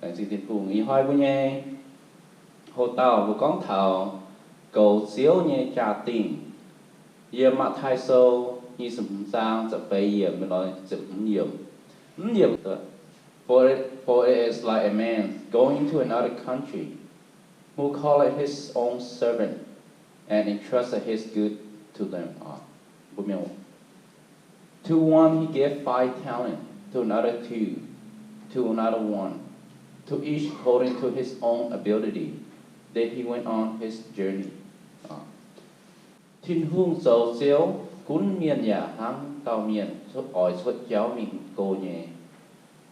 Laengz zingh Tin-Hungh. Ih hnoi mbuo nyei houx-dauh mbuo gorngv taux goux Ziouv nyei jaa-dingh. Yiem Matv^taai Sou nyic ziepc hmz zaang ziepc feix yiemc mingh lorz ziepc hmz yiemc. Mv yiemc, For it, for it is like a man going to another country, who calleth his own servant, and entrusted his good to them. Mbuo mienh To one he gave five talents, to another two, to another one, to each according to his own ability. Then he went on his journey. Tin-Hungh zoux Ziouv gunv mienh yaac hnangv dauh mienh oix cuotv jauv mingh go nyei.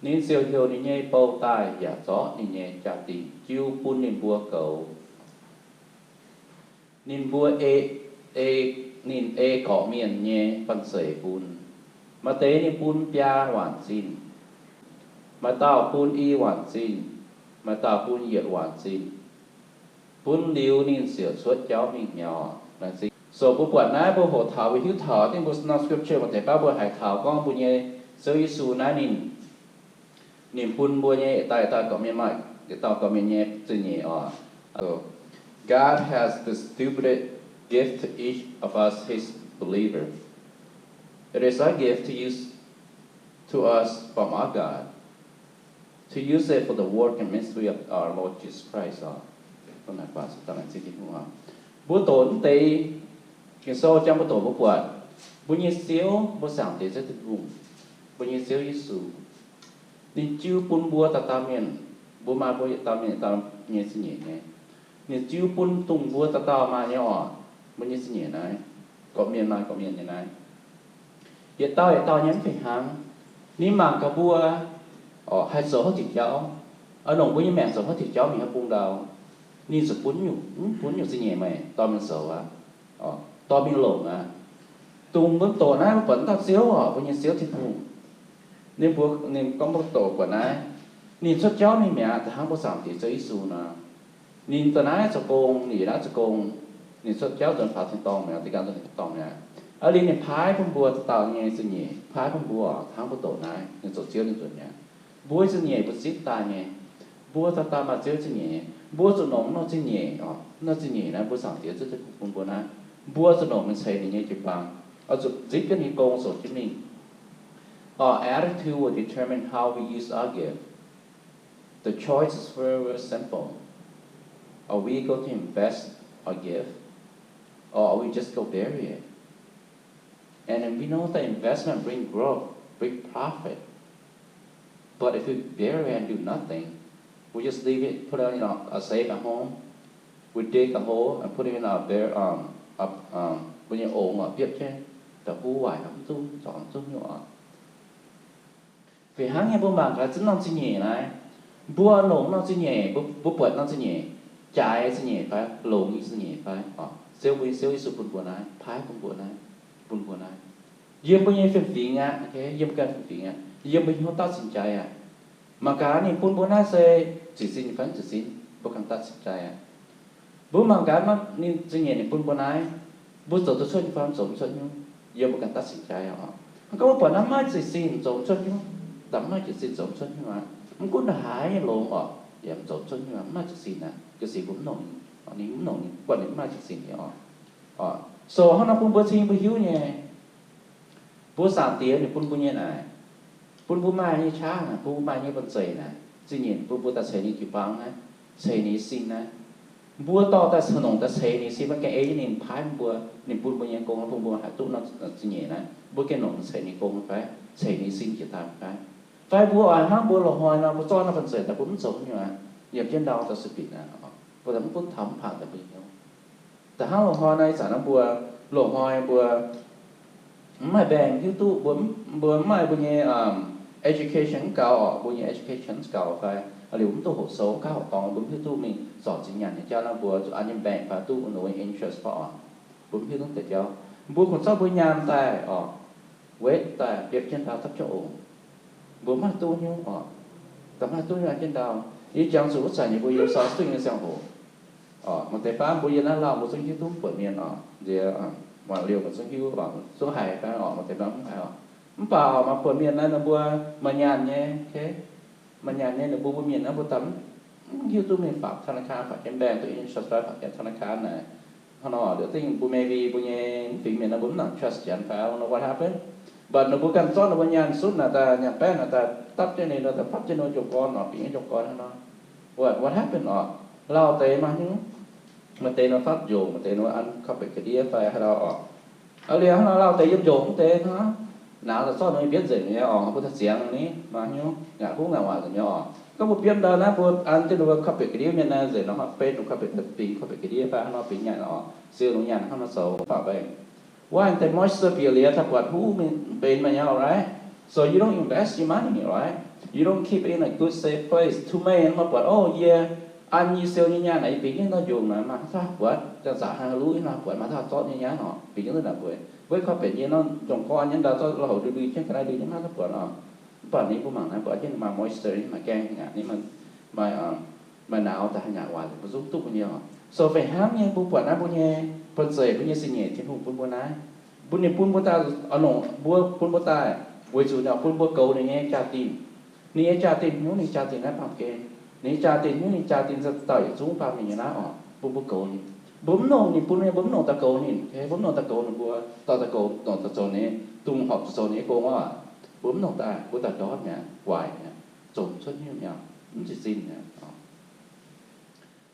Ninh ziouc heuc ninh nyei bou daaih yaac zorqv ninh nyei jaa-dingh jiu bun ninh mbuo goux. Ninh mbuo ei, ei, ninh ei gorqv-mienh nyei banh zeic bun. Maaih deix ninh bun biaa waanc zinh, maaih dauh bun i waanc zinh, maaih dauh bun yietc waanc zinh. Bun liuz ninh ziouc cuotv jauv mingh mi'aqv. So mbuo buatc naaiv mbuo hoqc taux, mbuo hiuv taux, I think mbuo norm scripture maaih deix baav mbuo haiz taux gorngv mbuo nyei Ziouv Yesu naaiv ninh, ninh bun mbuo nyei yietc dauh yietc dauh gorqv-mienh maaih yietc dauh gorqv-mienh nyei zingh nyeic oc. God has distributed gift to each of us, his believer. It is a gift to use to us from our God to use it for the work and ministry of our Lord Jesus Christ. Mbuo doqc mv deix Ging-Sou jangx mbuo doqc mbuo buatc, mbuo nyei Ziouv, mbuo Zaangc Diex Ziouv Tin-Hungh, mbuo nyei Ziouv Yesu, ninh jiu bun mbuo dauh dauh mienh, mbuo maaih mbuo yietc dauh mienh yietc dauh nyei zingh nyeic nyei. Ninh jiu bun dongh mbuo dauh dauh maaih nyei oc, mbuo nyei zingh nyeic naaiv, gorqv-mienh maaih gorqv-mienh nyei naaiv. Yietc dauh yietc dauh nyei mv fih hnangv. Ninh mangc gaax mbuo, oc, haih zoux haaix diuc jauv, oix longc mbuo nyei maengc zoux haaix diuc jauv mingh haaix bung ndau, ninh zuqc bun nyungc, mv bun nyungc zingh nyeic meih dorh mingh zoux aqv, dorh mingh longc aqv. Dongh mbuo doqc naaiv mbuo buatc dauh Ziouv oc, mbuo nyei Ziouv Tin-Hungh. Ninh mbuo, ninh gorngv mbuo doqc buatc naaiv, ninh cuotv jauv mingh mi'aqv, da'hnangv mbuo Zaangc Diex Ziouv Yesu nor. Ninh daaih naaiv zoux gong, ninh yiem naaiv zoux gong, ninh cuotv jauv nzuonx faaux tin-dorngh mi'aqv, da'ganh nzuonx tin-dorngh mi'aqv. Aa, liuz ninh paaiv bun mbuo dauh dauh nyei zingh nyeic, paaiv bun mbuo hnangv mbuo doqc naaiv, ninh zoux Ziouv ninh nzuonx mi'aqv. Mbuo zingh nyeic mbuo zipv daaih nyei. Mbuo dauh dauh maaih Ziouv zingh nyeic. Mbuo zuqc longc nor zingh nyeic oc, nor zingh nyeic naaiv mbuo Zaangc Diex Ziouv bun mbuo naaiv, mbuo zuqc longc mingh ceix ninh nyei jiu-baang, oix zuqc zipv jienv ninh gong zoux jienv mingh. Our attitude will determine how we use our gift. The choice is very, very simple. Are we going to invest our gift, or are we just go bury it? And then we know that investment bring growth, bring profit. But if we bury it and do nothing, we just leave it, put it in our, a safe at home. We dig a hole and put it in our bare, um, our, um, mbuo nyei ongx oc, biopv jienv, da'huv waaic mv duqv, zorc mv duqv nyungc oc. Fih hnangv nyei, mbuo mangc gaax zunv norm zingh nyeic naaiv, mbuo longc norm zingh nyeic, mbuo, mbuo buatc norm zingh nyeic, jaaix zingh nyeic fai, longx nyei zingh nyeic fai, oc, Ziouv, mbuo nyei Ziouv Yesu bun mbuo naaiv, paaiv bun mbuo naaiv, bun mbuo naaiv. Yiem mbuo nyei fiem-fingx aqv, yiem ganh fiem-fingx aqv, yiem mbuo nyei hnyouv dauh cing-jai aqv. Mangc gaax ninh bun mbuo naaiv se ziqc sin fai mv ziqc sin, mbuo ganh dauh cing-jai aqv. Mbuo mangc gaax ninh zingh nyeic ninh bun mbuo naaiv, mbuo zoux duqv cuotv nyei fai mv zoux mv cuotv nyungc, yiem mbuo ganh dauh cing-jai aqv. Mv gorngv mbuo buatc naaiv maaih ziqc sin zoux mv cuotv nyungc, da'maaih ziqc sin zoux mv cuotv nyungc aqv. Mv gunv ndongc haaix nyei longx oc, yaac mv zoux mv cuotv nyungc aqv, mv maaih ziqc sin aqv. Jiez sin mbuo mv longc, ninh mv longc, ninh guanh ninh mv maaih ziqc sin nyei oc. So hnangv nor bun mbuo cing mbuo hiuv nyei, mbuo Zaangc Diex ninh bun mbuo nyei naaic, bun mbuo maaih nyei qaqv naaic, bun mbuo maaih nyei banh zeic naaic, zingh nyeic bun mbuo daaih ceix ninh jiu-baang naaiv, ceix ninh nyei sin naaiv. Mbuo dorh daaih ceix, longc daaih ceix ninh sin, maiv gaengh ei jienv ninh paaiv mbuo, ninh bun mbuo nyei gong, bun mbuo haih duqv nor zingh nyeic naaiv, mbuo gengh longc ceix ninh gong fai, ceix ninh sin jiex daaih fai? Fai mbuo oix hnangv mbuo loz-hnoi nor, mbuo zorqv naaiv banh zeic daaih mbuo mv zoux nyungc aqv, yiem jienv ndau daaih sueih binc aqv, mbuo daaih mv gunv taux mv baac daaih mbuo hnyouv. Da'hnangv loz-hnoi naaiv ih zanc naaiv mbuo, loz-hnoi mbuo mv maaih bank hiuv duqv, mbuo, mbuo mv maaih mbuo nyei education mv gaux oc, mbuo nyei education mv gaux fai, liuz mv duqv hoqc sou, mv gaux hoqc dorngx, mbuo mv hiuv duqv mingh zorc zinh nyaanh nyei jauv naaiv, mbuo an nyei bank fai duqv no interest fai oc, mbuo mv hiuv duqv deix jauv. Mbuo kungx zorqv mbuo nyaanh daaih oc, wetv daaih biopv jienv ndau dapv jienv ongx. Mbuo mv haih duqv nyungc oc, da'mv haih duqv nyungc jienv ndau. Yie jangx zuqc wuov zanc nyei mbuo yiem South Spring nyei ziangh hoc, oc, maaih deix baav mbuo yiem naaiv lauh mbuo zungv hiuv duqv mv buatc mienh oc, nziex, muangx liouh mbuo zungv hiuv, zungv haiz fai oc, maaih deix baav mv haiz oc. Mv baac oc, maaih buatc mienh naaiv ninh mbuo maaih nyaanh nyei, ok. Maaih nyaanh nyei, ninh mbuo mbuo mienh naaiv mbuo daaih mv hiuv duqv mingh faatv ธนาคาร, faatv jienv แบงก์ duqv instruct, faatv jienv ธนาคาร naaic. Hnangv nor, liuz dingc mbuo maybe mbuo nyei mv fingx mienh naaiv mbuo mv nangc trust Janx fai, I don't know what happened. But ninh mbuo ganh zorqv ninh mbuo nyaanh sutv naaic daaih, nyaanh baeqv naaic daaih dapv jienv ninh, daaih fapv jienv ninh mbuo jiouv gorn oc, bingx jiouv gorn hnangv nor. What, what happened oc? Lauh deix maaih hnyouv, maaih deix nor fapv njongc, maaih deix nor an corporate ga'ndiev fai haaix dauh oc. Aa, liuz hnangv nor lauh deix yiem njongc mv deix hnangv, nauz daaih zorqv ninh mbuo bietv nzengc nyei oc, mbuo daaih ziangx ni maaih hnyouv ngaatc huv ngaatc waaic nzengc nyei oc. Gorngv mbuo bietv ndau naaiv mbuo an jienv ninh mbuo corporate ga'ndiev mienh naaiv nzengc nor, beiv ninh corporate bingx corporate ga'ndiev fai hnangv nor bingx nyaanh oc, siou ninh nyaanh hnangv nor zoux faaux baengh. Why the moisture biaux liuz taux buatc huv mingh mv benx meih nyei, right? So you don't invest your money, right? You don't keep it in a good safe place. Too many meih buatc, oh, yie an yie siou nyei nyaanh naaic yie bingx jienv ndau njongc naaic, maaih haaix dauh buatc, janx-zaqc hnangv luv nyei nor buatc, maaih haaix dauh zorqv nyei nyaanh oc, bingx jienv ndau naaic mbuo corporate nyei nor, njongc gorn nyei ndau zorqv la'houc ndui-ndui jienv ga'naaiv ndui jienv, maaih haaix dauh buatc oc. Mv baac ninh mbuo mangc naaiv buatc jienv maaih moisture, maaih gaeng aqv, ninh maaih, maaih, maaih nauz daaih haih ngaatc waaic, mbuo zungv duqv mbuo nyei oc. So fih hnangv nyei mbuo buatc naaiv mbuo nyei bun zeic, mbuo nyei sin nyeic Tin-Hungh bun mbuo naaiv, mbuo ninh bun mbuo daaih, aa, nongc mbuo bun mbuo daaih weic zuqc ninh bun mbuo goux ninh nyei jaa-dingh. Ninh nyei jaa-dingh hnyouv ninh jaa-dingh naaiv baamh gen. Ninh nyei jaa-dingh hnyouv ninh jaa-dingh dauh yietc zungv baamh mienh nyei naaiv oc, bun mbuo goux ninh. Mbuo mv nongc ninh bun, mbuo mv nongc daaih goux ninh, mbuo mv nongc daaih goux ninh mbuo, dorh daaih goux, nongc daaih zoux ninh, dongh horpc zuqc zoux ninh nyei gong oc. Mbuo mv nongc daaih, mbuo daaih ndortv mi'aqv, waaic mi'aqv, zomc cuotv hnyouv mi'aqv, mv zeiz zinh mi'aqv.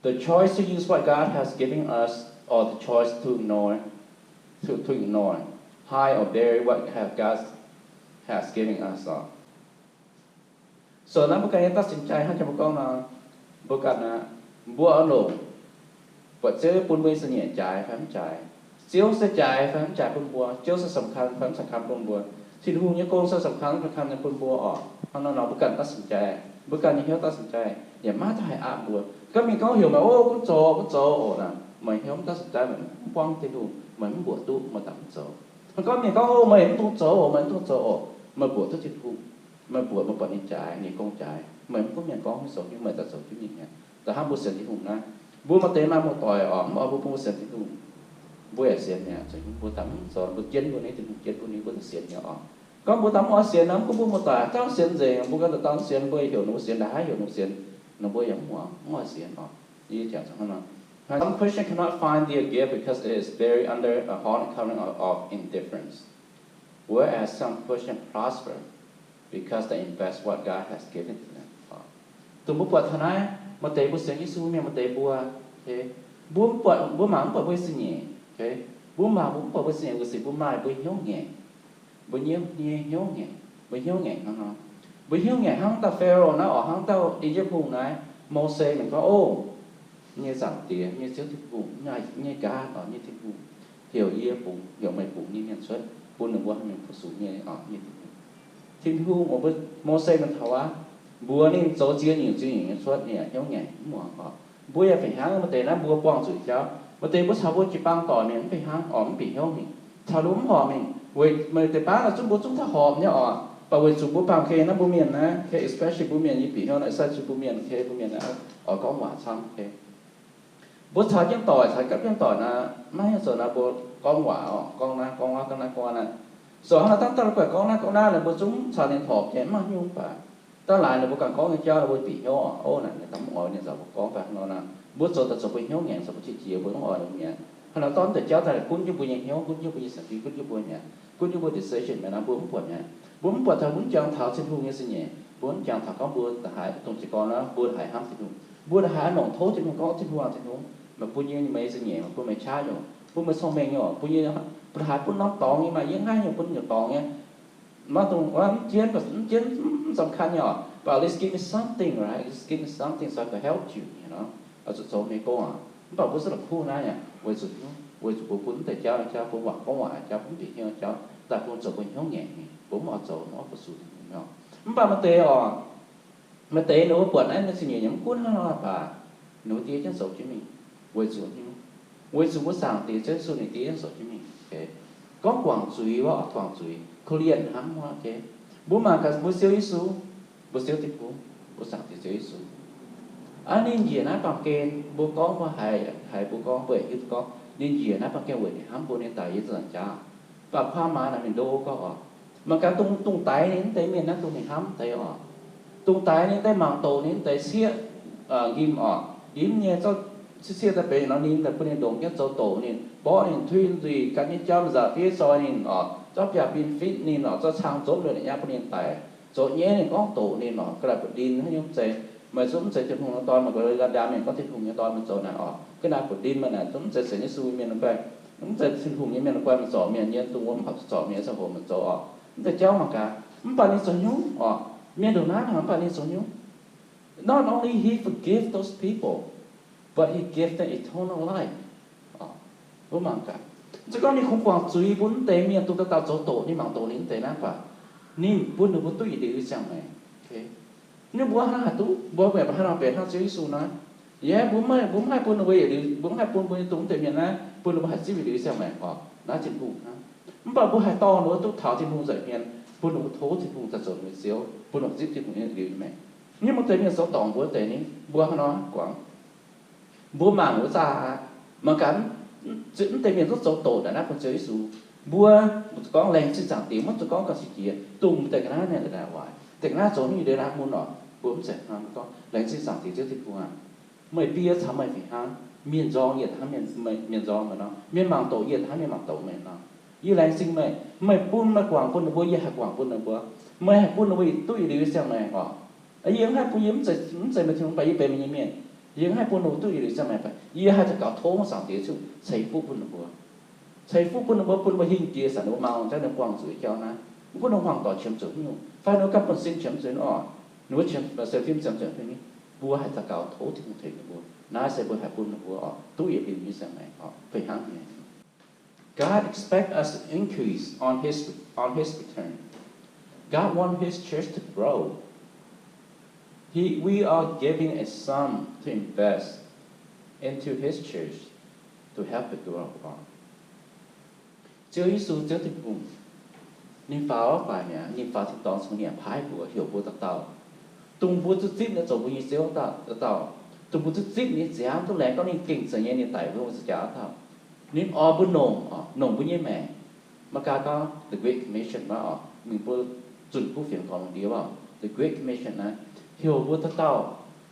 The choice to use what God has given us or the choice to ignore, to, to ignore, hide or bury what have God has given us oc. So naaiv mbuo ganh nyei ตัดสินใจ hnangv jang mbuo gorngv nor, mbuo ganh aqv, mbuo oix longc buatc Ziouv bun mbuo nyei sin nyeic jaaix fai mv jaaix. Ziouv se jaaix fai mv jaaix bun mbuo. Ziouv se สำคัญ fai mv สำคัญ bun mbuo. Tin-Hungh nyei gong se สำคัญ fai สำคัญ nyei bun mbuo oc. Hnangv nor nor mbuo ganh ตัดสินใจ, mbuo ganh nyei hnyouv ตัดสินใจ, yaac maiv daaih haih aqv mbuo. Gorngv mienh gorngv heuc meih, o, gunv zoux, gunv zoux oc naaic, meih hnyouv mv ตัดสินใจ, meih mv buangv Tin-Hungh, meih mv mbuoqc duqv, meih daaih mv zoux. Gorngv mienh gorngv, o, meih mv dungx zoux oc, meih mv dungx zoux oc, meih mbuoqc duqv Tin-Hungh, meih mbuoqc, meih buatc ninh jaaix, ninh gong jaaix, meih mv gunv mienh gorngv mv zoux, meih daaih zoux jienv mingh mi'aqv. Da'hnangv mbuo sienx Tin-Hungh naaiv, mbuo maaih deix maaih muoz-doic oc, mv oix mbuo bun mbuo sienx Tin-Hungh, mbuo yaac sienx mi'aqv. Mbuo daaih mv zoux, mbuo jienv mbuo nyei Tin-Hungh, jienv mbuo nyei, mbuo daaih sienx nyei oc. Gorngv mbuo daaih mv oix sienx nor, mv gunv mbuo muoz-doic dauh sienx nzengc, mbuo ganh daaih dauh sienx, mbuo heuc ninh mbuo sienx, ndaaih haaix heuc ninh mbuo sienx, ninh mbuo yaac mv oix, mv oix sienx oc. Yie jangx hnangv nor, some Christian cannot find their gift because it is buried under a hard covering of, of indifference, whereas some Christian prosper because they invest what God has given to them. Dongh mbuo buatc taux naaiv, maaih deix mbuo sienx Yesu mienh, maaih deix mbuo, mbuo mv buatc, mbuo mangc mv buatc mbuo nyei sin nyeic. Mbuo mangc mv buatc mbuo sin nyeic weic zuqc mbuo maaih mbuo hnyouv ngaengc. Mbuo hnyouv, hnyouv ngaengc, mbuo hnyouv ngaengc hnangv nor. Mbuo hnyouv ngaengc hnangv dauh Faalo naaiv oc, hnangv dauh I^yipv Hungh naaiv, Mose mienh gorngv, O, nyei Zaangc Diex, nyei Ziouv Tin-Hungh, nyei gaav oc, nyei Tin-Hungh, heuc yie bungx, heuc meih bungx nyei mienh cuotv, bun ninh mbuo haih mingh fu-sux nyei oc, nyei Tin-Hungh. Tin-Hungh, Mose mienh taux aqv, mbuox ninh zoux ziex nyungc ziex nyungc nyei cuotv, ninh yaac hnyouv ngaengc mv muangx oc. Mbuo yaac fih hnangv, maaih deix naaiv mbuo buangh zuqc jauv, maaih deix mbuo caux mbuo jiu-baang doic mienh mv fih hnangv oc, mv bieqc hnyouv mingh, caux ninh mv horpc mingh. Weic maaih deix baav naaic zungv mbuo zungv taux horpc nyei oc, but weic zuc mbuo baamh gen naaiv mbuo mienh naaiv, especially mbuo mienh nyei bieqc hnyouv naaiv, sai zuqc mbuo mienh, mbuo mienh naaiv oix gorngv waac camv. Mbuo caux jienv doic, caux gapv jienv doic naaiv, maiv hiuv zoux naaiv mbuo gorngv waac oc, gorngv naaiv gorngv waac, gorngv naaiv gorngv waac naaiv. Zoux hnangv naaiv dangh daaih la'guaih gorngv naaiv gorngv naaiv, ninh mbuo zungv caux ninh horpc nyei, mv maaih hnyouv baac dangh laaix ninh mbuo ganh gorngv nyei jauv ninh mbuo bieqc hnyouv oc. O, naaic ninh daaih mv oix ninh nzauc mbuo gorngv fai hnangv nor naaic, mbuo zoux daaih zoux mbuo hnyouv ngaengc, zoux mbuo qiex jiez, mbuo mv oix ninh mi'aqv. Hnangv naaic dorv deix jauv daaih gunv jienv mbuo nyei hnyouv, gunv jienv mbuo nyei saeng-fim, gunv jienv mbuo mi'aqv, gunv jienv mbuo decision mi'aqv naaiv, mbuo mv buatc. Mbuo mv buatc taux mbuo mv jangx taux Tin-Hungh nyei sin nyeic, mbuo mv jangx taux gorngv mbuo da'haaix dongh jiez gorn naaiv, mbuo da'haaix hnamv Tin-Hungh, mbuo da'haaix nongc tov Tin-Hungh gorngv, Tin-Hungh aah, Tin-Hungh, meih bun yie meih nyei sin nyeic, meih bun meih qaqv nyungc, bun meih cong-mengh nyungc, bun yie, bun da'haaix bun norm dorngx nyei, maaih yie ngaih nyungc bun nyungc dorngx nyei. Maiv dungx, mv jienv, mv jienv, mv สำคัญ nyei oc, but at least give me something, right? At least give me something so I can help you, you know? Oix zuqc zoux meih gong oc. Mv baac mbuo zungv la'kuqv naaiv aqv, weic zuqc, weic zuqc mbuo bun mv deix jauv nyei jauv, bun waac gorngv waac jauv, bun bieqc hnyouv jauv, daaih bun zoux mbuo hnyouv ngaengc nyei, mbuo mv oix zoux, mv oix fu-sux Tin-Hungh nyei oc. Mv baac maaih deix oc, maaih deix ninh mbuo buatc naaiv nyei sin nyeic yaac mv gunv hnangv nor baac, ninh mbuo diev jienv zoux jienv mingh, weic zuqc hnyouv, weic zuqc mbuo Zaangc Diex Ziouv Yesu ninh diev jienv zoux jienv mingh. Gorngv guangc zuiz wuov, guangc zuiz korv-lienh hnangv wuov. Mbuo mangc gaax mbuo Ziouv Yesu, mbuo Ziouv Tin-Hungh, mbuo Zaangc Diex Ziouv Yesu. Aa, ninh njiec naaiv baamh gen, mbuo gorngv mbuo haiz, haiz mbuo gorngv, mbuo hiuv duqv gorngv ninh njiec naaiv baamh gen weic ninh hnamv mbuo, ninh daic yiem ziepc nzaangc jaax. Mv baac ความหมาย naaic mingh ndo gorngv oc, mangc gaax dongh, dongh daix ninh mv deix mienh naaiv, dongh ninh hnamv deix oc. Dongh daix ninh daaih mangc doqc ninh deix sieqv, nqimh oc, nqimh nyei zorqv sieqv sieqv daaih benx nor, ninh daaih bun ninh ndongc jienv zoux doqc, ninh mborqv ninh, tuix nzuih, gan jienv jauv, nzauc fiev zoi ninh oc, zorqv biaav-bin fitv ninh oc, zorqv cang nzopv liuz ninh nyei bun ninh daic. Zoux nyei ninh gorngv doqc ninh oc, ga'naaiv butv-ndin hnangv nyungc mv zeiz. Meih zungv mv zeiz Tin-Hungh nyei dorn, meih ga'naaiv ndaam mingh gorngv Tin-Hungh nyei dorn meih zoux naaic oc. Ga'naaiv butv-ndin meih naaic zungv mv zeiz sienx Yesu nyei mienh guai, mv zeiz Tin-Hungh nyei mienh guai, meih zorc mienh nyei dongh wuov mv horpc zuqc zorc mienh nyei ziangh hoc meih zoux oc. Mv zeiz jauv mangc gaax. Mv baac ninh zoux hnyouv oc, mienh ndongc naaiv mv baac ninh zoux hnyouv. Not only he forgive those people, but he give them eternal life. Mbuo mangc gaax, se gorngv ninh kungx guangc zuiz bun mv deix mienh dongh dauh dauh zoux doqc, ninh mangc doqc ninh mv deix naaiv baac, ninh bun ninh mbuo duqv yietc liuz nyei ziangh maengc. Ninh mbuo hnangv haaix duqv, mbuo mienh haaix nor benx hnangv Ziouv Yesu naaiv? Yie mbuo mv haih, mbuo mv haih bun ninh mbuo yietc liuz, mbuo mv haih bun mbuo nyei dongh mv deix mienh naaiv, bun ninh mbuo haih zipv yietc liuz ziangh maengc oc. Naaiv Tin-Hungh hnangv. Mv baac mbuo haih dorh ninh mbuo duqv taux Tin-Hungh nza'hmien, bun ninh mbuo tov Tin-Hungh daaih zoux ninh mbuo nyei Ziouv, bun ninh mbuo zipv Tin-Hungh nyei liuz nyei maengc. Ninh mbuo deix mienh zoux dorngc mbuo deix ni, mbuo hnangv nor guangc. Mbuo mangc wuov zaah aqv, mangc gaax, mv deix mienh zungv zoux doqc naaic naaiv bun Ziouv Yesu. Mbuo zuqc gorngv laengz zingh Zaangc Diex, maiv zuqc gorngv gauh siex jiex, dongh deix ga'naaiv naaic ndongc naaic waaic, deix ga'naaiv zoux nyei ndeic naaiv mun oc, mbuo mv zeiz hnangv. Gorngv laengz zingh Zaangc Diex Ziouv Tin-Hungh aac, meih biei caux meih fih hnangv, mienh nzorng yie hnangv, mienh nzorng meih nor, mienh mangc doqc yie hnangv, mienh mangc doqc meih nor. Yie laengz zingh meih, meih bun meih guangc bun ninh mbuo, yie haih guangc bun ninh mbuo. Meih haih bun ninh mbuo duqv yietc liuz nyei ziangh maengc oc. Yie mv haih bun, yie mv zeiz, mv zeiz meih Tin-Hungh, mv baac yie benx meih nyei mienh. Yie mv haih bun ninh mbuo duqv yietc liuz ziangh maengc, mv baac yie haih daux gaux tov Zaangc Diex Ziouv ceix fuqv bun ninh mbuo. Ceix fuqv bun ninh mbuo, bun ninh mbuo hingh jiex saah ninh mbuo mangc jauv, ninh buangh zuqc jauv naaiv, mv gunv ninh mbuo hmuangx doic qiemx zuqc haaix nyungc fai ninh mbuo ganh buonv sin qiemx zuqc oc, ninh mbuo qiemx, se fim qiemx zuqc haaix nyungc, mbuo haih daux gaux tov Tin-Hungh tengx ninh mbuo. Naaiv se mbuo haih bun ninh mbuo oc, duqv yietc liuz nyei ziangh maengc oc, fih hnangv nyei. God expect us to increase on his, on his return. God want his church to grow. He, we are giving a sum to invest into his church to help it grow. Ziouv Yesu, Ziouv Tin-Hungh, ninh faaux baac mi'aqv, ninh faaux tin-dorngh cun ninh paaiv mbuo, heuc mbuo dauh dauh, dongh mbuo duqv zipv ninh zoux mbuo nyei Ziouv dauh dauh, dongh mbuo duqv zipv ninh nyei nziaamv, duqv laengz gorngv ninh gengh zeiz nyei, ninh daic bun mbuo za'jaax dauh dauh. Ninh oix mbuo longc, longc mbuo nyei maengc. Maiv gaax gorngv the Great Commission naaiv oc, mingh mbuo zunh kuv fienx gorngv lungh ndiev oc, the Great Commission naaiv heuc mbuo dauh dauh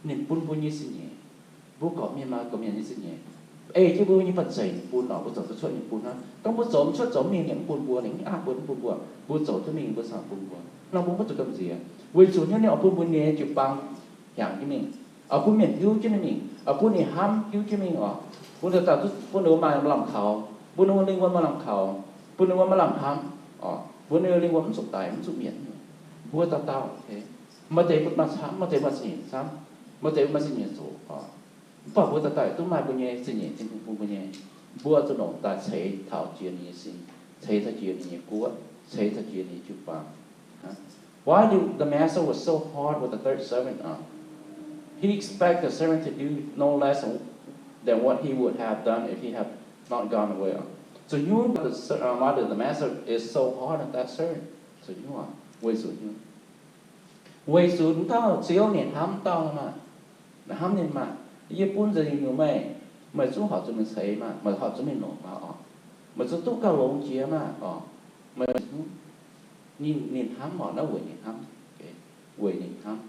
ninh bun mbuo nyei zingh nyeic. Mbuo gorqv-mienh maaih gorqv-mienh nyei zingh nyeic. Ei jienv mbuo nyei banh zeic ninh bun oc, mbuo zoux duqv cuotv ninh bun hnangv. Gorngv mbuo zoux mv cuotv, zoux mv mingh, ninh mv bun mbuo, ninh mv aqv mbuo, mv bun mbuo. Mbuo zoux duqv mingh mbuo cingx bun mbuo. Nor mbuo maiv zuqc gamh nziex, weic zuqc hnyouv ninh oix bun mbuo nyei jiu-baang hiaangx jienv mingh, oix bun mienh hiuv jienv ninh mingh, oix bun ninh hnamv hiuv jienv mingh oc. Bun dauh dauh, bun ninh mbuo maaih lamh kaux, bun ninh mbuo lingh wuonh maaih lamh kaux, bun ninh mbuo maaih lamh hnamv oc, bun ninh mbuo lingh wuonh mv zuqc daic, mv zuqc mietc. Mbuo dauh dauh, maaih deix maaih camv, maaih deix maaih zingh nyeic camv, maaih deix maaih zingh nyeic zoqc oc. Mv baac mbuo dauh dauh duqv maaih mbuo nyei zingh nyeic Tin-Hungh bun mbuo nyei. Mbuo zuqc longc daaih ceix taux jiex ninh nyei sin, ceix taux jiex ninh nyei guoqv, ceix taux jiex ninh nyei jiu-baang. Why did the master was so hard with the third servant? He expect the servant to do no less than what he would have done if he had not gone away. Zuqc hnyouv, why the master is so hard on that servant? Zuqc hnyouv, weic zuqc hnyouv, weic zuqc dauh ziouv ninh hnamv dauh maah, hnamv ninh maah. Yie bun nzengc nyungc-nyungc meih, meih zungv horpc zuqc mingh ceix maah, meih horpc zuqc mingh longc maah oc. Meih zuqc duqv gauh longx jiex maah oc. Meih, ninh, ninh hnamv oc, naaiv weic ninh hnamv, weic ninh hnamv,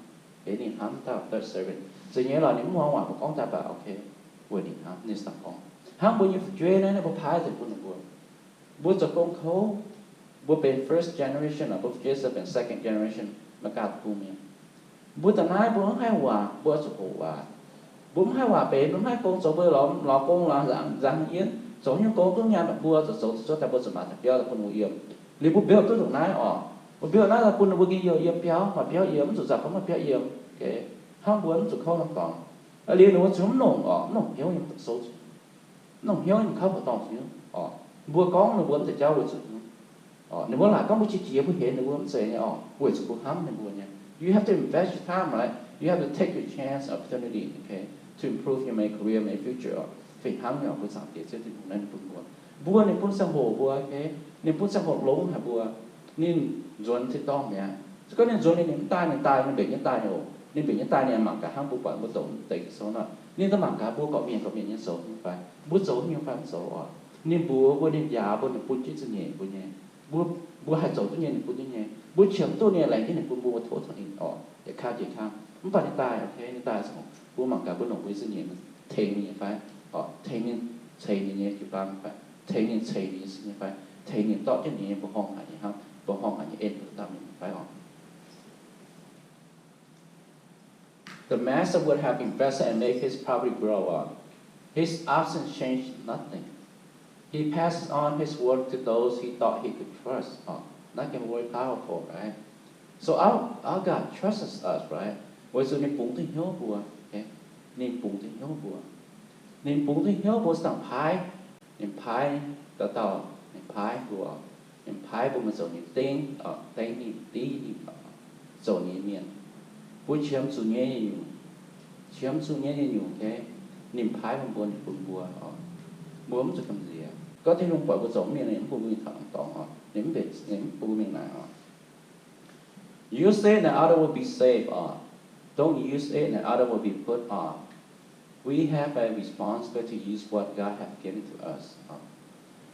weic ninh hnamv dauh third servant. Zeiz nyei lorqc, ninh mv muangx waac mbuo gorngv daaih baac, ok, weic ninh hnamv, ninh sangx gorngv. Hnangv mbuo nyei fu'jueiv naaiv, naaiv mbuo paaiv nzengc bun ninh mbuo. Mbuo zoux gong kouv, mbuo benx first generation, mbuo fu'jueiv se benx second generation, Meigaa deic-bung mienh. Mbuo da'naaiv mbuo mv haih waac, mbuo zuqc hoqc waac. Mbuo mv haih waac benx, mbuo mv haih gong zoux, mbuo lorz, lorz gong lorz nzangc, nzangc haaix nyungc, zoux nyungc gong duqv nyaanh, mbuo zuqc zoux, zuqc zoux daaih mbuo zuqc maaiz daaih biauv daaih bun mbuo yiem. Liuz mbuo build duqv ndongc naaiv oc, mbuo build naaiv daaih bun ninh mbuo gengh yiem biauv, maaih biauv yiem, mv zuqc nzauh gorngv maaih biauv yiem. Hnangv mbuo mv zuqc kouv hnangv dorngx. Liuz ninh mbuo zuqc mv longc oc, mv longc hnyouv nyei zoux zuqc, mv longc hnyouv nyei kouv buoz-dorngh zuqc hnyouv oc. Mbuo gorngv ninh mbuo mv deix jauv weic zuqc hnyouv. Ninh mbuo laaic gorngv mbuo qiex jiez, mbuo hemx ninh mbuo mv zeiz nyei oc, weic zuqc mbuo hnamv ninh mbuo nyei. You have to invest your time, right? You have to take your chance, opportunity, okay, to improve your career, your future oc. Fih hnangv nyei oc, mbuo Zaangc Diex Ziouv Tin-Hungh naaiv ninh bun mbuo, mbuo ninh bun ziangh hoc mbuo, okay, ninh bun ziangh hoc longx haic mbuo. Ninh nzuonx tin-dorngh mi'aqv. Se gorngv ninh nzuonx ninh, ninh mv daaih, ninh daaih ninh mbenc jienv daaih nyei oc. Ninh mbenc jienv daaih ninh mangc gaax hnangv mbuo buatc mbuo doqc mv deix sou nor, ninh daaih mangc gaax mbuo gorqv-mienh, gorqv-mienh nyei zoux nyei fai, mbuo zoux nyei fai mv zoux oc. Ninh mbuox mbuo, ninh njaaux mbuo, ninh bun jienv zingh nyeic mbuo nyei. Mbuo, mbuo haih zoux duqv nyei ninh bun jienv nyei. Mbuo qiemx duqv ninh laengz jienv ninh bun mbuo, mbuo tov taux ninh oc, yietc kang jiex kang. Mv baac ninh daaih, okay, ninh daaih, mbuo mangc gaax mbuo longc mbuo nyei zingh nyeic tengx ninh fai, oc, tengx ninh, ceix ninh nyei jiu-baang fai, tengx ninh, ceix ninh nyei sin nyei fai, tengx ninh dorh jienv ninh nyei mbuoqc horngh haic nyei hnamv, mbuoqc horngh haic nyei en, mbuo daaih mingh fai oc. The master would have invested and make his property grow up. His absence changed nothing. He passes on his work to those he thought he could trust. Oc, naaiv gengh very powerful, right? So our, our God trusts us, right? Weic zuqc ninh bungx duqv hnyouv mbuo, okay? Ninh bungx duqv hnyouv mbuo. Ninh bungx duqv hnyouv mbuo, se dangh paaiv. Ninh paaiv dauh dauh, ninh paaiv mbuo, ninh paaiv mbuo mingh zoux ninh dengv, dengv ninh, div ninh, zoux ninh nyei mienh. Mbuo qiemx zuqc nyei nyungc, qiemx zuqc nyei nyungc, okay? Ninh paaiv mbuo, ninh bun mbuo oc. Mbuo mv zuqc gamh nziex. Gorngv Tin-Hungh buatc mbuo zoux mienh, ninh mv bun mbuo mingh taux dorngx oc. Ninh mv bun mbuo mingh naaic oc. Use it and others will be saved oc. Don't use it and others will be put off. We have a responsibility to use what God has given to us oc.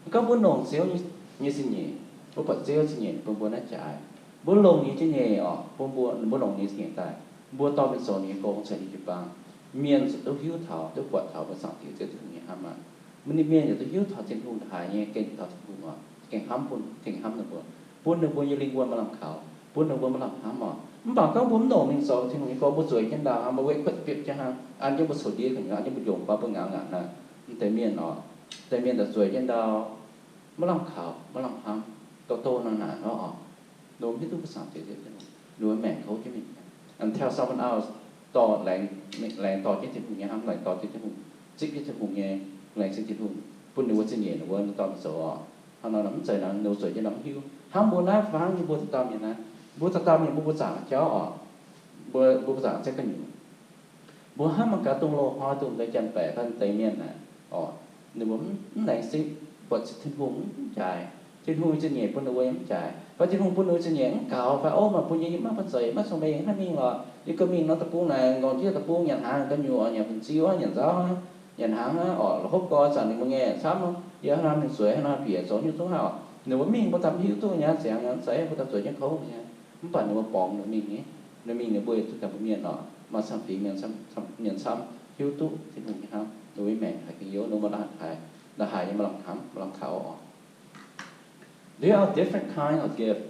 Gorngv mbuo longc Ziouv nyei zingh nyeic, mbuo buatc Ziouv zingh nyeic bun mbuo naaiv jaaix. Mbuo longc ninh zingh nyeic oc, bun mbuo, mbuo longc ninh zingh nyeic daaih, mbuo dorh mingh zoux ninh nyei gong, ceix ninh jiu-baang. Mienh ziouc duqv hiuv taux, duqv buatc taux mbuo Zaangc Diex Ziouv Tin-Hungh nyei hnamv aqv. Mbuo nyei mienh ziouc duqv hiuv taux Tin-Hungh haiz nyei gengh taux Tin-Hungh oc, gengh hnamv bun, gengh hnamv ninh mbuo, bun ninh mbuo nyei lingh wuonh maaih lamh kaux, bun ninh mbuo maaih lamh hnamv oc. Mv baac gorngv mbuo mv longc mingh zoux Tin-Hungh nyei gong, mbuo zueiz jienv ndaauh, mbuo wetv kuotv bietv jienv hnangv, an jienv mbuo coux ndiev gu'nyuoz, an jienv mbuo njongc baav mbuo ngaanc ngaanc naaic, mv deix mienh oc, deix mienh daaih zueiz jienv ndaauh, maiv lamh kaux, maiv lamh hnamv, douz-douz naaic naaic nor oc. Ninh mbuo mv hiuv duqv mbuo Zaangc Diex Ziouv Tin-Hungh, ninh mbuo maengc kouv jienv mingh. Until someone else dorh laengz, laengz dorh jienv Tin-Hungh nyei hnamv, laengz dorh jienv Tin-Hungh, zipv jienv Tin-Hungh nyei, laengz zingh Tin-Hungh, bun ninh mbuo zingh nyeic ninh mbuo dorh mingh zoux oc. Hnangv nor mv zeiz naaic ninh mbuo zueiz jienv naaic mv hiuv. Hnangv mbuo naaiv fai hnangv yie mbuo dauh dauh mienh naaiv, mbuo dauh dauh mienh mbuo buoz zaangc jauv oc, mbuo, mbuo buoz zaangc jauv gu'nyuoz. Mbuo hnamv mangc gaax dongh loz-hnoi dongh deix janx-baeqc fai deix mienh naaic oc, ninh mbuo mv, mv laengz zingh, buatc Tin-Hungh mv jaaix, Tin-Hungh nyei zingh nyeic bun ninh mbuo yaac mv jaaix, fai Tin-Hungh bun ninh mbuo zingh nyeic mv gaux, fai, Ov, meih bun yie maiv bun zeiz, maiv cong-mengh, maiv mingh lorqc, yie ganh mingh norm deic-bung naaic, nqorngv jienv deic-bung nyanc hnaangx gu'nyuoz, nyanc bun ziu hnangv, nyanc nzauv hnangv, nyanc hnaangx hnangv oc, la'hopv gorx zanc ninh mbuo ngaengc camv, yie hnangv mingh zueiz hnangv nor bieqc zoux nyungc zungv hnangv oc. Ninh mbuo mingh mbuo daaih mv hiuv duqv nyei, ziangx nyei, mv zeiz mbuo daaih zueiz jienv kouv nyei. Mv baac ninh mbuo borngz ninh mingh nyei, ninh mingh ninh mbuo yaac duqv daaih mbuo mienh oc, maaih camv fingx mienh, mienh camv hiuv duqv Tin-Hungh nyei hnamv, ninh mbuo nyei maengc haiz gengh youv, ninh mbuo maaih lamh haic, lamh haic nyei maaih lamh hnamv, maaih lamh kaux oc. There are different kind of gift,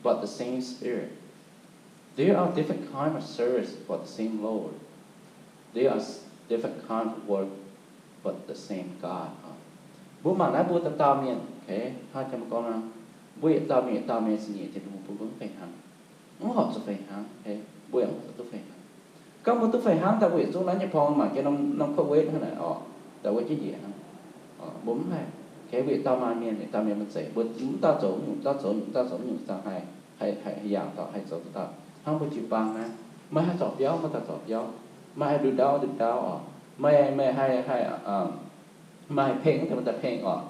but the same Spirit. There are different kind of service, but the same Lord. There are different kind of work, but the same God. Mbuo mangc naaiv mbuo dauh dauh mienh, okay, hnangv jang mbuo gorngv nor, mbuo yietc dauh mienh yietc dauh mienh zingh nyeic Tin-Hungh bun mbuo mv fih hnangv, mv horpc zuqc fih hnangv, okay, mbuo yaac mv horpc zuqc duqv fih hnangv. Gorngv mbuo duqv fih hnangv daaih, mbuo yietc zungv naaiv nyei porng mangc jienv norm, norm kuotv wetv hnangv naaic oc, daaih wetv jienv njiec hnangv. Mbuo mv haih, okay, mbuo yietc dauh maaih mienh, yietc dauh mienh maiv zeiz, mbuo mv dauh zoux mv nyungc, dauh zoux nyungc, dauh zoux mv nyungc, daaih haih, haih, haih yangh taux, haih zoux duqv dauh. Hnangv mbuo jiu-baang naaiv, meih haih zorc biauv, meih daaih zorc biauv, meih haih nduqc ndaauv, nduqc ndaauv oc, meih, meih haih, haih, meih haih pengh, meih daaih pengh oc.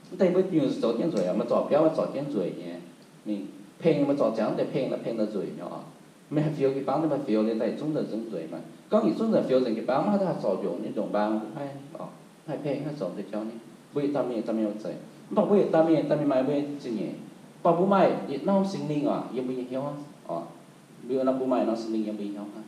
Mv deix mbuo nyungc zoux jienv nzueic, meih zorc biauv, meih zorc jienv nzueic nyei. Mingh pengh, meih zorc ziangx mv deix pengh, daaih pengh daaih nzueic nyei oc. Meih haih fioux jiu-baang, meih fioux liuz daaih yietc zungv nzengc, zungv nzueic mangc. Gorngv yietc zungv nzengc fioux nzengc jiu-baang, maiv haih zorc njongc nyei ndongc mbaang, mbuo haih, haih pengh, haih zoux deix jauv nyei. Mbuo yietc dauh mienh, yietc dauh mienh maiv zeiz. Mv baac mbuo yietc dauh mienh, yietc dauh mienh maaih mbuo nyei zingh nyeic. Mv baac mbuo maaih yietc norm Singx Lingh oc, yiem mbuo nyei hnyouv aqv oc. Mbuo, mbuo maaih yietc norm Singx Lingh yiem mbuo nyei hnyouv aqv.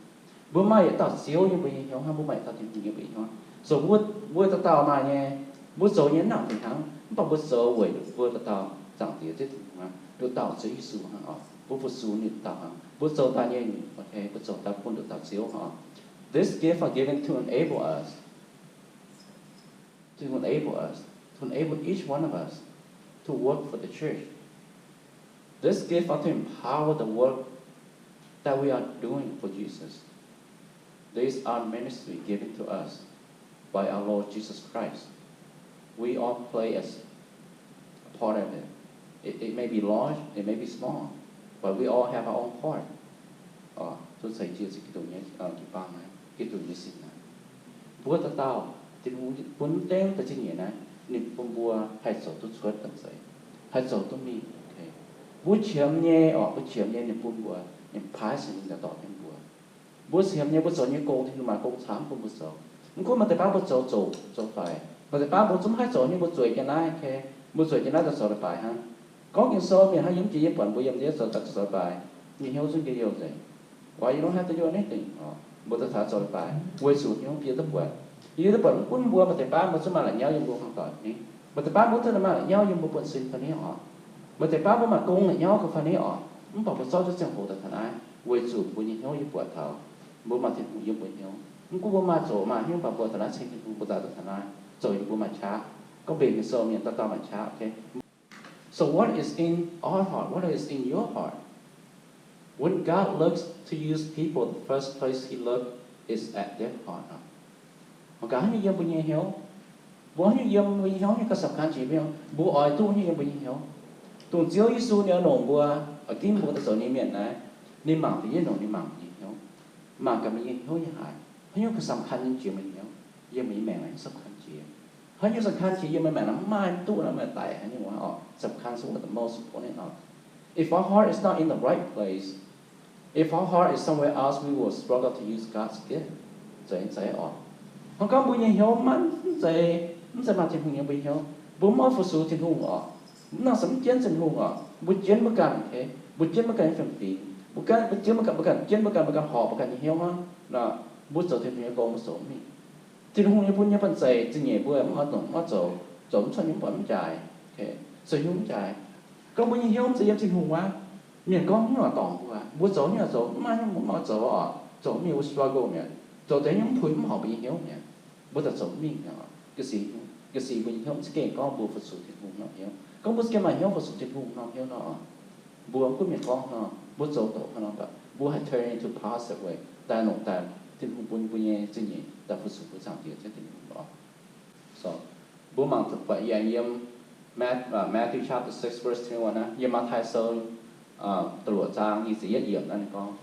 Mbuo maaih yietc dauh Ziouv yiem mbuo nyei hnyouv aqv, mbuo maaih yietc dauh Tin-Hungh yiem mbuo nyei hnyouv aqv. Zoux mbuo, mbuo dauh dauh maaih nyei, mbuo zoux nyei mv nangc fih hnangv, mv baac mbuo zoux weic mbuo dauh dauh Zaangc Diex Ziouv Tin-Hungh aqv, nduqc dauh Ziouv Yesu hnangv oc. Mbuo fu-sux ninh dauh hnangv, mbuo zoux daaih nyei, okay, mbuo zoux daaih bun nduqc dauh Ziouv hnangv oc. This gift are given to enable us, to enable us, to enable each one of us to work for the church. This gift are to empower the work that we are doing for Jesus. These are ministry given to us by our Lord Jesus Christ. We all play as a part of it. It, it may be large, it may be small, but we all have our own part. Oc, zunv ceix jienv Yesu Giduc nyei, jiu-baang naaiv, Giduc nyei sin naaiv. Mbuo dauh dauh, Tin-Hungh bun mv dengv daaih zingh nyeic naaiv, ninh bun mbuo haih zoux duqv cuotv domh zeix, haih zoux duqv mingh. Mbuo qiemx nyei oc, mbuo qiemx nyei ninh bun mbuo, ninh paaiv Singx Lingh daaih dorh jienv mbuo. Mbuo qiemx nyei mbuo zoux nyei gong, Tin-Hungh maaih gong camv bun mbuo zoux. Mv gunv maaih deix baav mbuo zoux zoqc zoux faix, maaih deix baav mbuo zungv mv haih zoux nyei, mbuo zueiz jienv naaiv, mbuo zueiz jienv naaiv daaih zoux leiz-baaix hnangv. Gorngv Ging-Sou mienh hnangv yiem jiex yie buatc mbuo yiem ndiev zoux daaih zoux leiz-baaix, nyei hnyouv zungv njien-youh nzengc. Waac yie longx haaix daaih youh nyei dingc, mbuo daaih taux zoux leiz-baaix weic zuqc hnyouv fiev duqv buatc. Yie duqv buatc mv gunv mbuo maaih deix baav mbuo zungv maaih la'nyauv yiem mbuo hmuangx doic fai ni, maaih deix baav mbuo zungv maaih la'nyauv yiem mbuo buonv-sin fai ni oc, maaih deix baav mbuo maaih gong la'nyauv gau fai ni oc, mv baac mbuo zorqv jienv ziangh hoc daaih taux naaiv weic zuqc mbuo nyei hnyouv yie buatc taux mbuo maaih Tin-Hungh yiem mbuo hnyouv. Mv gunv mbuo maaih zoqc maaih hnyouv, mv baac mbuo taux naaiv ceng Tin-Hungh, mbuo daaih taux naaiv zoux yie mbuo maaih qaqv. Gorngv mbenc Ging-Sou mienh dauh dauh maaih qaqv, okay? So what is in our heart? What is in your heart? When God looks to use people, the first place He look is at their heart. Mangc gaax haaix nyungc yiem mbuo nyei hnyouv, mbuo haaix nyungc yiem mbuo nyei hnyouv nyei gauh สำคัญ jiex mbuo nyei hnyouv. Mbuo oix duqv haaix nyungc yiem mbuo nyei hnyouv. Dongh Ziouv Yesu ninh oix longc mbuo, oix ginv mbuo daaih zoux ninh nyei mienh naaiv, ninh mangc deix yietv nyungc ninh mangc mbuo nyei hnyouv. Mangc gaax mbuo nyei hnyouv nyei haaix, haaix nyungc gauh สำคัญ nyei jiex mbuo nyei hnyouv, yiem mbuo nyei maengc naaiv สำคัญ jiex. Haaix nyungc สำคัญ jiex yiem mbuo maengc naaiv, maaih mv duqv naaiv, maaih daic haaix nyungc wuov oc, สำคัญ is the most important oc. If our heart is not in the right place, if our heart is somewhere else, we will struggle to use God's gift. Zeiz, zeiz oc. Hnangv gorngv mbuo nyei hnyouv maiv, mv zeiz, mv zeiz maaih Tin-Hungh yiem mbuo nyei hnyouv, mbuo mv oix fu-sux Tin-Hungh oc, mv nangc se mv jienv Tin-Hungh oc, mbuo jienv mbuo ganh, mbuo jienv mbuo ganh nyei fiem-fingx, mbuo jienv mbuo ganh, mbuo ganh jienv mbuo ganh, mbuo ganh horpc mbuo ganh nyei hnyouv hnangv, mbuo zoux Tin-Hungh nyei gong mbuo zoux mv mingh. Tin-Hungh nyei bun nyei banh zeic zingh nyeic mbuo mv oix dongh mv oix zoux, zoux mv cuotv nyei mv baac mv jaaix, se hiuv mv jaaix. Gorngv mbuo nyei hnyouv mv zeiz yiem Tin-Hungh wuov, mienh gorngv mv oix dorngc mbuo, mbuo zoux nyungc zoux, mv maaih nyungc mv oix zoux oc, zoux mingh mbuo struggle mi'aqv, zoux deix nyungc mv puix mv horpc mbuo nyei hnyouv mi'aqv, mbuo daaih zoux mv mingh mi'aqv. Ga'sic, ga'sic mbuo nyei hnyouv mv za'gengh gorngv mbuo fu-sux Tin-Hungh norm hnyouv. Gorngv mbuo za'gengh maaih hnyouv fu-sux Tin-Hungh norm hnyouv nor, mbuo gunv mienh gorngv nor, mbuo zoux doqc haaix nor, mbuo haih turn into positive way daaih longc daaih Tin-Hungh bun mbuo nyei zingh nyeic daaih fu-sux mbuo Zaangc Diex Ziouv Tin-Hungh oc. So, mbuo mangc buatc yie yiem Matthew chapter six verse twenty-one naaiv, yiem Matv^tai Sou da'luoqc zaang nyic ziepc yietv yiemc naaiv ninh gorngv,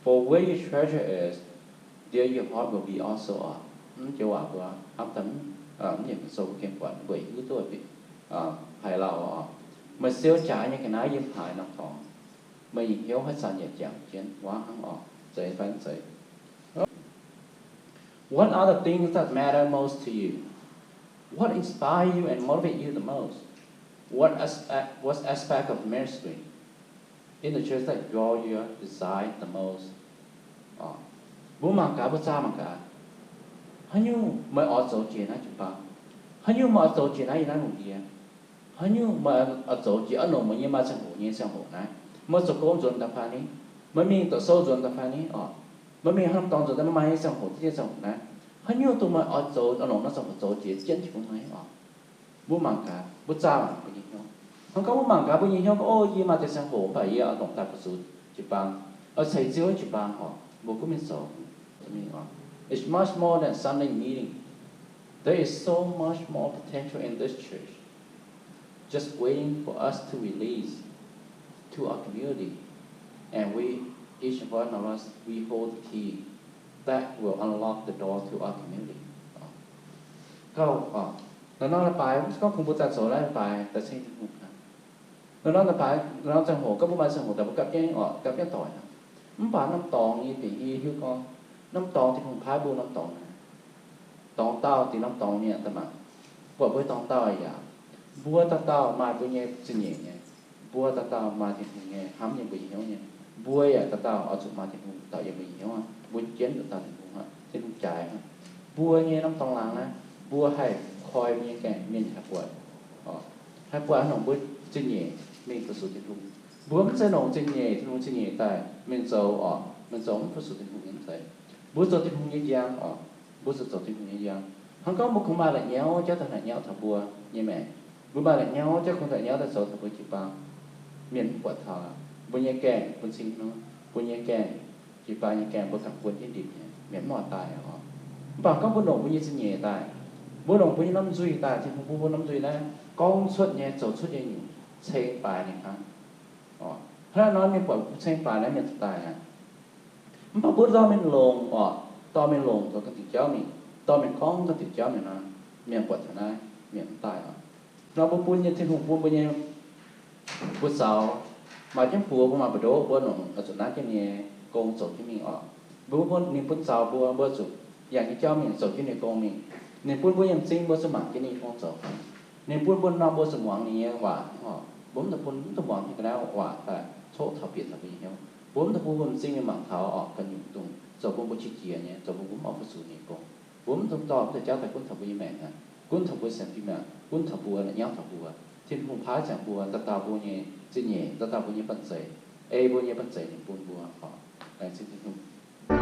For where your treasure is, there your heart will be also oc. Mv joux waac mbuo hnamv daaih mv, mv nyiemc sou mbuo gengh buatc weic hiuv duqv haiz lauh oc. Meih siou jaax nyei ga'naaiv yiem haaix norm dorngx, meih nyei hnyouv haaix zanc yaac jangx jienv wuov hnangv oc. Zeiz fai mv zeiz? What are the things that matter most to you? What inspire you and motivate you the most? What as-, what aspect of ministry in the church that draw your desire the most? Mbuo mangc gaax, mbuo zaah mangc gaax, haaix nyungc meih oix zoux jiex naaiv jiu-baang? Haaix nyungc meih oix zoux jiex naaiv yiem naaiv lungh ndiev? Haaix nyungc meih oix zoux jiex oix longc meih nyei maaih ziangh hoc nyei ziangh hoc naaiv? Meih zuqc gong nzuonx daaih fai ni? Meih mingh doqc sou nzuonx daaih fai ni oc? Meih mingh haaix norm dorngx nzuonx daaih, meih maaih nyei ziangh hoc, ziex nyei ziangh hoc naaiv, haaix nyungc dongh meih oix zoux, oix longc naaiv ziangh hoc zoux jiex jienv jiex bun meih oc? Mbuo mangc gaax, mbuo zaah mangc mbuo nyei hnyouv. Hnangv gorngv mbuo mangc gaax mbuo nyei hnyouv gorngv, O, yie maaih deix ziangh hoc mv baac yie oix longc daaih fu-sux jiu-baang, oix ceix Ziouv nyei jiu-baang oc, mbuo gunv mingh zoux. It's much more than Sunday meeting. There is so much more potential in this church just waiting for us to release to our community. And we, each one of us, we hold the key that will unlock the door to our community. Gauh, norm norm leiz-baaix, gorngv kungx mbuo daaih zoux leiz-baaix daaih ceng Tin-Hungh hnangv. Norm norm leiz-baaix, norm norm ziangh hoc, gorngv mbuo maaih ziangh hoc daaih mbuo gapv jienv oc, gapv jienv doic hnangv. Mv baac norm dorngx nyei bieqc hiuv gorngv, norm dorngx Tin-Hungh paaiv mbuo norm dorngx naaic, dorngx dauh dingc norm dorngx mienh daaih mangc, buatc mbuo dorngx dauh yaac, mbuo dauh dauh maaih mbuo nyei zingh nyeic nyei, mbuo dauh dauh maaih Tin-Hungh nyei hnamv yiem mbuo nyei hnyouv nyei. Mbuo yaac dauh dauh oix zuqc maaih Tin-Hungh daaih yiem mbuo nyei hnyouv aqv. Mbuo jienv dauh dauh Tin-Hungh aqv, Tin-Hungh jaaix aqv. Mbuo nyei norm dorngx laangz naaiv, mbuo haih koi mbuo nyei gaengh mienh haih buatc, haih buatc hnangv nor mbuo zingh nyeic mingh fu-sux Tin-Hungh. Mbuo mv zeiz longc zingh nyeic, Tin-Hungh zingh nyeic daaih mingh zoux oc, mingh zoux mv fu-sux Tin-Hungh nyei mv zeiz. Mbuo zoux Tin-Hungh nyei njang oc. Mbuo zuqc zoux Tin-Hungh nyei njang. Hnangv gorngv mbuo kungx maaih la'nyauv jauv daaih la'nyauv taux mbuo nyei maengc, mbuo maaih la'nyauv jauv kungx la'nyauv daaih zoux taux mbuo jiu-baang, mienh mv buatc taux. Mbuo nyei gaengh bun cing hnangv, mbuo nyei gaengh, jiu-baang nyei gaengh mbuo ganh buonv jienv ndipc nyei, mienh mv oix daaih oc. Mv baac gorngv mbuo longc mbuo nyei zingh nyeic daaih, mbuo longc mbuo nyei norm nzuih daaih, Tin-Hungh bun mbuo norm nzuih naaiv, gorngv cuotv nyei, zoux cuotv nyei nyungc ceng baaix ninh hnangv. Hnangv naaiv nor mienh buatc ceng baaix naaiv mienh zuqc daaih aqv. Mv baac mbuo dorh mingh longc oc, dorh mingh longc zoux ganh diuc jauv mingh, dorh mingh gorngv ganh diuc jauv mingh nor, mienh buatc taux naaiv, mienh mv daaih oc. Nor mbuo bun nyei Tin-Hungh bun mbuo nyei, mbuo zaux, maaih jienv buoz mbuo maaih mbu'ndoqv mbuo longc oix zuqc naaiv jienv nyei gong zoux jienv mingh oc. Mbuo bun ninh bun zaux mbuo, mbuo zuqc yangh nyei jauv mingh zoux jienv ninh gong mingh. Ninh bun mbuo yiem m'zing mbuo zuqc mangc jienv ninh gong zoux. Ninh bun mbuo norm mbuo zuqc muangx ninh nyei waac oc. Mbuo mv dungx bun mv dungx muangx nyei ga'naaiv waac daaih coqv taux bieqc taux mbuo nyei hnyouv. Mbuo mv dungx bun mbuo m'zing nyei mangc taux orqc ga'nyungc dongh zoux bun mbuo qiex jiez nyei, zoux bun mbuo mv oix fu-sux ninh nyei gong. Mbuo mv dungx dorh mv deix jauv daaih gunv taux mbuo nyei maengc aqv, gunv taux mbuo sienx fim aqv, gunv taux mbuo, nyangv taux mbuo. Tin-Hungh paaiv ziangx mbuo, dauh dauh mbuo nyei zingh nyeic, dauh dauh mbuo nyei banh zeic, ei mbuo nyei banh zeic ninh bun mbuo orqc. Laengz zingh Tin-Hungh.